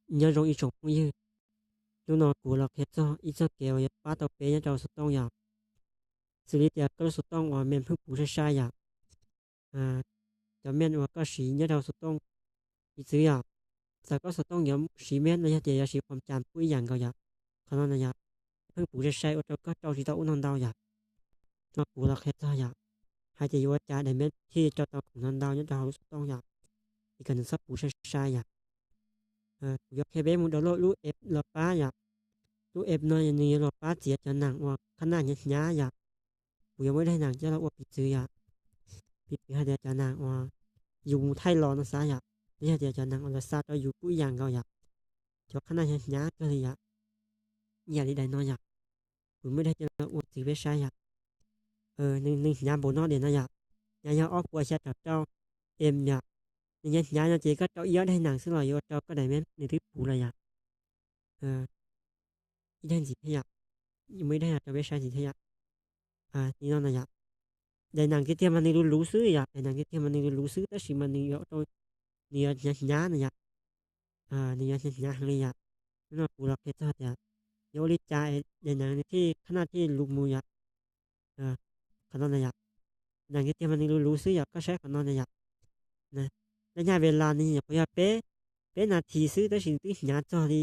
Nyob zoo ib tsoom phooj ywg, hnub no kuv los qhia txog ib txoj kev uas yuav pab tau peb nyob rau xov tooj yom. Xws li tias koj lub xov tooj uas mej pheej puv sai sai yom, cov mej uas koj siv nyob rau xov tooj, piv txwv yom, txawm koj xov tooj yuav siv mej los yog tias yuav siv qhov cas kuj ib yam nkaus yom. Qhov no na yom, pheej puv sai sai ua rau koj rau tsis tau ub no ntau yom. No kuv los qhia txog yom, hais tias yuav ua cas daim mej thiaj rau tau khoom no ntau nyob rau hauv lub xov tooj yom, es kom nws txhob puv sai sai yom. Kuv yuav qhia peb mus download lub app los pab yom. Lub app no nws yuav los pab txiav cov neeg uas qhab naj hnyav hnyav yom. Kuv yuav muab daim neeg coj los ua piv txwv yom. Piv txwv hais tias cov neeg uas yus mus thaij los no xav yom, los yog tias cov neeg uas lawv xa rau yus kuj ib yam nkaus yom, cov qhab naj hnyav hnyav kawg li yom. Ib yam li daim no yom, kuv muab daim coj los ua txwv peb saib yom. Nws hnyav npaum no diam no yom, hnyav yog ob puas xya caum rau em yom. Nws hnyav hnyav no ces koj rau ib ob daim neeg xwb los yuav ua rau koj daim mej nws twb puv lawm yom. Ib daim ntxiv thiab yom, muaj ib daim rau peb saib ntxiv thiab yom. Li no na yom, daim neeg tiag tiag mas nws luv luv xwb yom, daim neeg tiag tiag mas nws luv luv xwb tab sis mas nws yuav, nws yuav hnyav hnyav na yom. Nws yuav hnyav hnyav heev li yom. Hnub no kuv los qhia txog tias yuav ua li cas daim neeg nws thiaj, qhab naj thiaj luv mus yom. Qhov no na yom, neeg tiag tiag mas nws luv luv xwb yom, koj saib qhov no na yom. Laj nyaj ves las nws nyuam qhuav yog peb, peb nas this xwb tab sis nws twb hnyav txog li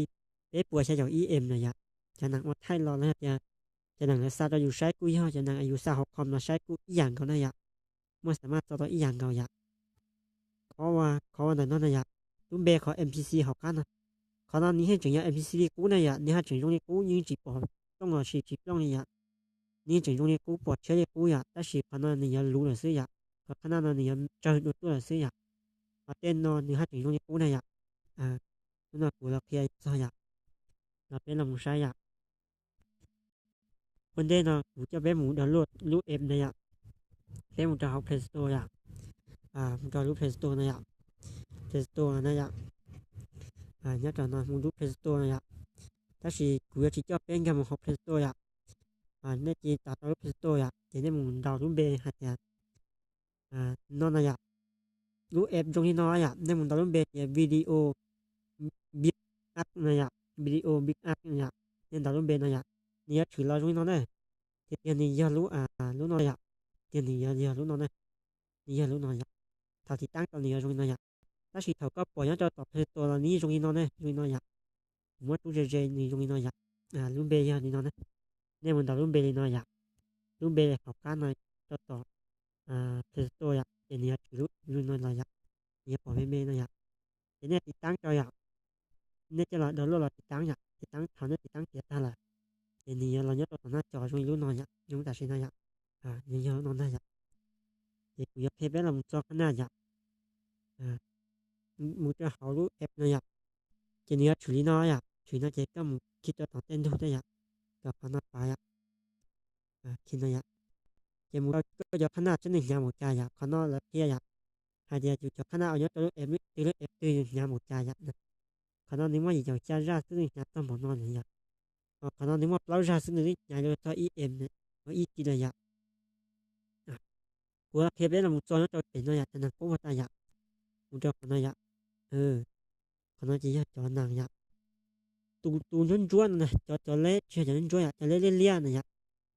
peb puas xya caum ib em lawm yom. Cov neeg ua thaij los los yog tias cov neeg lawv xa rau yus saib kuj yog, cov neeg yus xa hauv com los saib kuj ib yam nkaus na yom. Muaj xa maj txo tau ib yam nkaus yom. Qhov, qhov ua ntawm no na yom, lub npe qhov M P C hauv qab no, qhov no nws yeej tseem yog M P C li qub na yom, nws haj tseem zoo li qub, yeej tsis pom plooj los sis tsis plooj li yom. Nws yeej tseem zoo li qub, pom tshiab li qub yom, tab sis qhov no nws yuav luv lawm xwb yom. Qhov qhab naj no nws yuav tsawg dua tuaj lawm xwb yom. Qhov tej no nws haj tseem zoo li qub na yom. Hnub no kuv los qhia txog yom, los peb los mus saib yom. Ua ntej no kuv coj peb mus download lub app na yom. Peb mus rau hauv Play Store yom. Mus rau lub Play Store no yom. Play Store na yom. Nyob rau no mus lub Play Store no yom. Tab sis kuv yuav tsis coj peb nkag mus hauv Play Store yom. Nej cia li tawm rau lub Play Store yom, ces nej mus ntaus lub npe hais tias no na yom. Lub app zoo li no yom, nej mus ntaus lub npe tias Video Big App no yom, Video Big App no yom. Nej ntaus lub npe no yom, nws yuav tshwm los zoo li no na. Tiag tiag nws yog lub, lub no yom. Tiag nws yog, yog lub no na. Nws yog lub no yom. Thaum tiv taab tau nws yuav zoo li no yom. Tab sis thaum koj pom nyob rau tom Play Store los nws yeej zoo li no ne, zoo li no yom. Kuv muab rub ze ze nws zoo li no yom. Lub npe yog li no ne. Nej mus ntaus lub npe li no yom. Lub npe hauv qab no rau tom Play Store yom, ces nws yuav tshwm lub zoo li no los yom. Nws yuav pom me me no yom. Ces nej tiv taab rau yom. Nej coj los download los tiv taab yom, tiv taab thaum nej tiv taab tiav tag lawm, ces nws yuav los nyob rau tom no cov zoo li lub no yom, zoo tam sim no yom. Nws yog lub no ntag yom. Ces kuv yuav qhia peb los mus txo qhab naj yom. Mus rau hauv lub app no yom. Ces nws yuav tshwm li no yom, tshwm no ces koj mus khi rau tom tej ntug tej yom, rau qhov no pav yom. Khi no yom. Ces mus rau koj cov qhab naj tseeb nws hnyav npaum cas yom, qhov no lawv qhia yom. Hais tias yus cov qhab naj uas nyob rau lub app twg lub app twg yus hnyav npaum cas yom. Qhov no nws muaj yim caum xya zaj xwb nws hnyav txog npaum no lawm yom. Qhov no nws muaj plaub zaj xwb nws twb hnyav yuav txog ib em, ib G lawm yom. Kuv qhia peb los mus txo nyob rau pem no yom, cov neeg qub puag ta yom. Mus rau qhov no yom. Qhov no ces yog cov neeg yom. Tus, tus ntsuab ntsuab no na, cov, cov leb tsis yog cov ntsuab yom, cov leb liab liab no yom.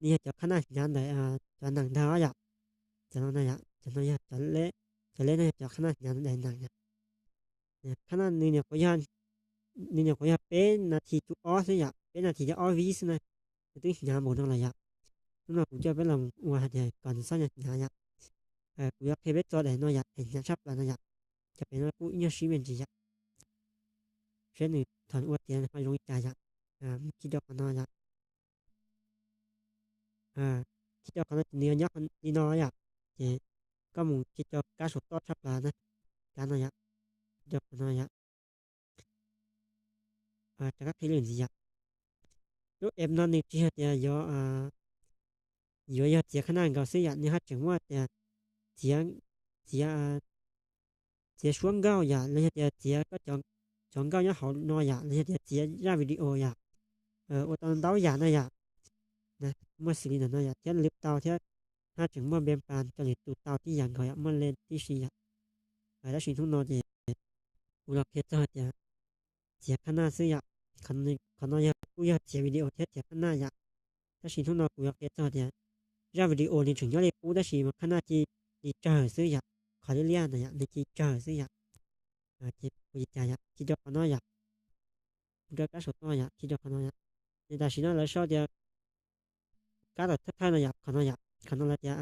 Nws yog cov qhab naj hnyav ntawm cov neeg ntag yom. Cov no na yom, cov no yog cov leb, cov leb no yog cov qhab naj hnyav ntawm neeg yom. Qhab naj nws nyuam qhuav yog, nws nyuam qhuav yog peb nas this cuv ob xwb yom, peb nas this cuv ob vib xwb na, nws twb hnyav npaum no lawm yom. Hnub no kuv coj peb los ua hais tias kom nws txhob hnyav hnyav yom. Kuv yuav qhia peb txo daim no yom, daim hnyav tshaj plaws no yom. Cov pem no kuj ib nyuag sib me ntsis yom. Saib nws thaum ua tiav ho zoo li cas yom. Mus khi rau qhov no yom. Khi rau qhov no ces nws yuav nyob li no yom. Ces koj mus khi rau kab saum toj tshaj plaws na, kab no yom. Khi rau qhov no yom. Rov qab qhia lwm ntxiv yom. Lub app no nws tsis yog tias yuav, yuav yog txiav qhab naj nkaus xwb yom, nws haj tseem muaj tias txiav, txiav, txiav suab nkauj yom, los yog tias txiav koj cov nkauj nyob hauv no yom, los yog tias txiav zaj video yom. Ua tau ntau yam no yom. Muaj xws li ntawm no yom, thiab lwv tau thiab, haj tseem muaj npe pas rau lwm tus tau tib yam nkaus yom, muaj lej tib si yom. Tab sis hnub no ces kuv los qhia txog tias txiav qhab naj xwb yom. Qhov no yog kuj yog txiav video thiab txiav qhab naj yom. Tab sis hnub no kuv yuav qhia txog tias zaj video nws tseem nyob li qub tab sis mas qhab naj cia li tsawg xwb yom. Qhov liab liab ntawd yom nws cia li tsawg xwb yom. Ces kuv cia li cas yom, cia rau qhov no yom. Kuv rau kab saum toj yom, cia rau qhov no yom. Ces tam sim no lawv sau tias kab tom thawj thawj no yom, qhov no yom, qhov no lawv tias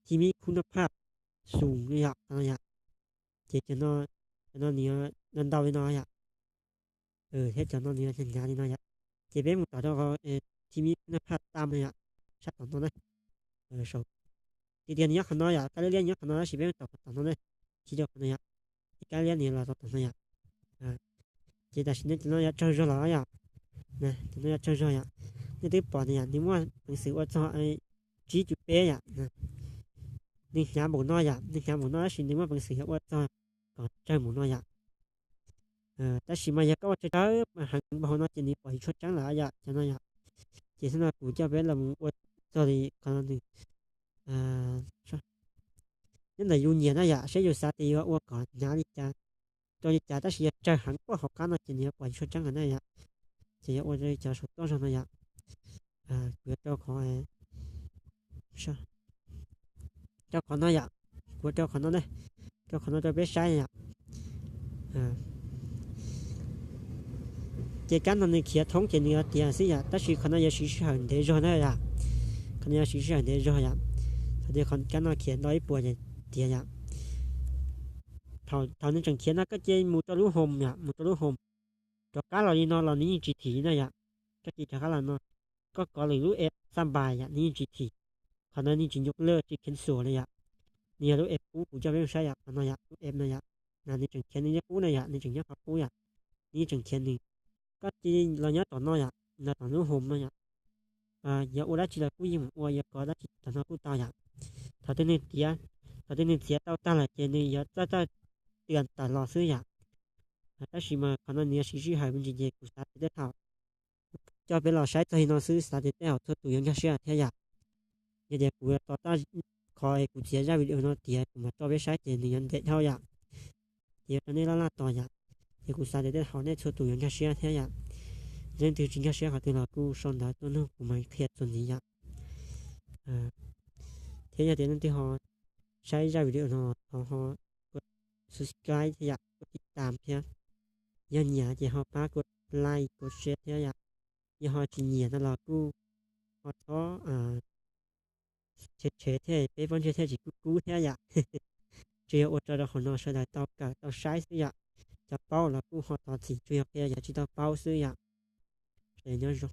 thib mib khub naj phaj xus no yom, qhov no yom. Ces cov no nws ntau li no yom. Thiab cov no nws hnyav hnyav li no yom. Ces peb mus tom rau qhov thib mib khub naj phaj tam no yom, sab tom no na. Tiag tiag nws nyob qhov no yom, kab liab liab nyob qhov no tab sis peb mus tom tom no na. Cia rau qhov no yom. Ces kab liab nws los tom tom no yom. Ces tam sim no cov no yuav tsawg zog los yom. Cov no yuav tsawg zog yom. Nej twb pom tias yom nws muaj peev xwm ua txog tsib cuv peb yom. Nws hnyav npaum no yom, nws hnyav npaum no tab sis nws muaj peev xwm yog ua txog kom tsawg npaum no yom. Tab sis mas yog koj ua tsawg tsawg heev npaum no ces nws pom yus tshuaj tseeb lawm yom, cov no yom. Ces hnub no kuv coj peb los mus ua txog li qhov no nws nyob ntawm yus nyiam na yom, saib yus xav tias yuav ua kom hnyav li cas, rau li cas tab sis yog tsawg heev puag hauv qab no ces nws yuav pom yus tshuaj tseeb lawm na yom. Ces yuav ua li cov saum toj zog no yom. Kuv yuav rau qhov rau qhov no yom. Kuv rau qhov no ne, rau qhov no rau peb saib yom. Ces kab no nws khiav thoob ces nws yuav tiav xwb yom, tab sis qhov no yuav siv sij hawm ntev zog na yom. Qhov no yuav siv sij hawm ntev zog yom. Thaum twg kab no khiav ntau ib puas ces tiav yom. Thaum nws tseem khiav no koj cia mus rau lub home yom, mus rau lub home. Rov qab los li no los nws yeej tsis thim na yom. Koj cia rov qab los no, koj kov lwm lub app xab npais yom, nws yeej tsis thim. Qhov no nws tsis nyuj laj tsis cancel li yom. Nws yog lub app qub kuv coj peb mus saib yom, qhov no yom, lub app no yom. Nws tseem khiav nws li qub na yom, nws tseem nyob qhov qub yom. Nws yeej tseem khiav nws. Koj cia los nyob tom no yom, los tom lub home no yom. Yuav ua dab tsi los kuj yeej mus ua, yuav kov dab tsi tom no kuj tau yom. Thaum twg nws tiav, thaum twg nws txiav tau tag lawm ces nws yuav txawj txawj tias tawm los xwb yom. Tab sis mas qhov no nws yuav siv sij hawm me ntsis ces kuv xav tias tej thaum coj peb los saib txog li no xwb, xav tias tej thaum txhua tus yuav nkag siab thiab yom. Yog tias kuv tos taj qhov kuv txiav zaj video no tiav kuv mam tso peb saib ces nws yuav ntev dhau yom. Ces yuav rau nej laj laj tos yom. Ces kuv xav tias tej thaum nej txhua tus yuav nkag siab thiab yom. Leej twg tsis nkag siab qhov twg los kuj sau ntawv tuaj nug kuv mam qhia txuas ntxiv yom. Thiab yog tias leej twg ho saib zaj video no thov ho subscribe thiab yom, tiv tam thiab. Yog nyiam ces ho pab like, share thiab yom. Yog ho tsis nyiam no los kuj ho txhob tshev tshev thiab, peb pab ntsej thiaj tsis kub kub thiab yom. Tsuas yog ua tso rau hauv no sawv daws tau kawm tau saib xwb yom. Cov paub los kuj ho thov txim, tsuas yog qhia yam tsis tau paub xwb yom. Sawv daws nyob zoo.